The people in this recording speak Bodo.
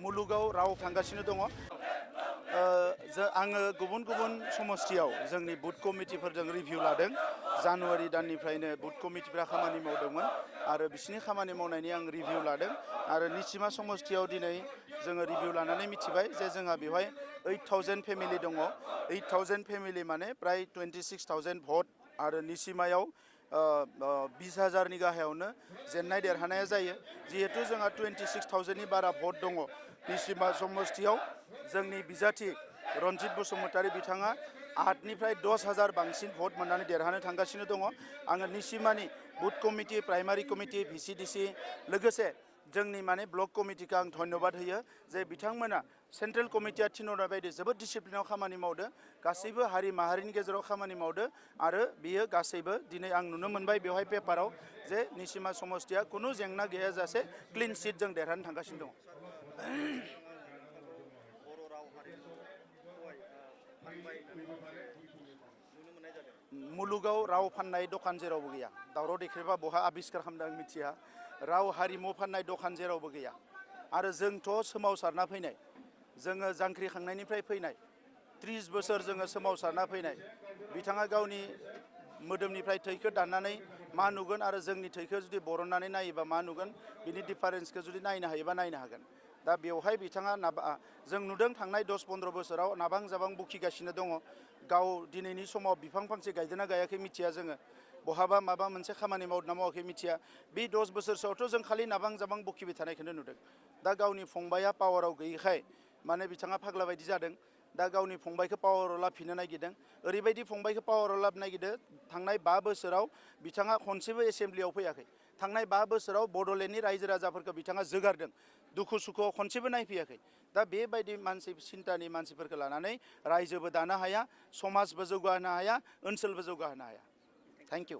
मुलुगाव राव थांगासिनो दङ। आङो गुबुन गुबुन समस्थियाव जोंनि बुथ कमिटिफोरजों रिभिउ लादों। जानुवारि दाननिफ्रायनो बुथ कमिटिफ्रा खामानि मावदोंमोन आरो बिसिनि खामानि मावनायनि आं रिभिउ लादों आरो निसिमा समस्थियाव दिनै जोङो रिभिउ लानानै मिथिबाय जे जोंहा बेवहाय 8000 फेमिलि दङ। 8000 फेमिलि माने प्राय 26,000 भट आरो निसिमायाव 20,000नि गाहायावनो जेननाय देरहानाया जायो। जिहेतु जोंहा 26,000नि बारा भट दङ निसिमा समस्थियाव जोंनि बिजाथि रनजित बसुमतारी बिथाङा 8निफ्राय 10,000 बांसिन भट मोननानै देरहानो थांगासिनो दङ। आङो निसिमानि बुथ कमिटि, प्राइमारि कमिटि, भिसिडिसि लोगोसे जोंनि माने ब्लक कमिटिखौ आं धन्यबाद होयो जे बिथांमोना सेन्ट्रेल कमिटिया थिनहरनाय बायदि जोबोद डिसिप्लिनाव खामानि मावदो, गासैबो हारि माहारिनि गेजेराव खामानि मावदो आरो बियो गासैबो दिनै आं नुनो मोनबाय बेवहाय पेपाराव जे निसिमा समस्थिया खुनु जेंना गैयाजासे क्लिन सिट जों देरहानो थांगासिनो दङ। मुलुगाव राव फाननाय दखान जेरावबो गैया। दावराव देख्रेबा बहा आबिस्कार खालामदों आं मिथिया। राव हारिमु फाननाय दखान जेरावबो गैया आरो जोंथ' सोमावसारना फैनाय, जोङो जांख्रिखांनायनिफ्राय फैनाय 30 बोसोर जोङो सोमावसारना फैनाय। बिथाङा गावनि मोदोमनिफ्राय थैखौ दाननानै मा नुगोन आरो जोंनि थैखौ जुदि बरननानै नायोबा मा नुगोन, बिनि डिफारेन्सखौ जुदि नायनो हायोबा नायनो हागोन। दा बेवहाय बिथाङा जों नुदों थांनाय 10-15 बोसोराव नाबां जाबां बुखिगासिनो दङ। गाव दिनैनि समाव बिफां फांसे गायदोंना गायाखै मिथिया जोङो, बहाबा माबा मोनसे खामानि मावदोंना मावाखै मिथिया। बे 10 बोसोरसोआवथ' जों खालि नाबां जाबां बुखिबाय थानायखौनो नुदों। दा गावनि फंबाया पावाराव गैयैखाय माने बिथाङा फाग्ला बायदि जादों। दा गावनि फंबायखौ पावाराव लाफिननो नागिरदों। ओरैबायदि फंबायखौ पावाराव लाबोनो नागिरदों, थांनाय 5 बोसोराव बिथाङा खनसेबो एसेम्ब्लियाव फैयाखै। थांनाय 5 बोसोराव बड'लेण्डनि रायजो राजाफोरखौ बिथाङा जोगारदों, दुखु सुखुआव खनसेबो नायफैयाखै। दा बेबायदि मानसि सिन्तानि मानसिफोरखौ लानानै रायजोबो दानो हाया, समाजबो जौगाहोनो हाया, ओनसोलबो जौगाहोनो हाया। Thank you.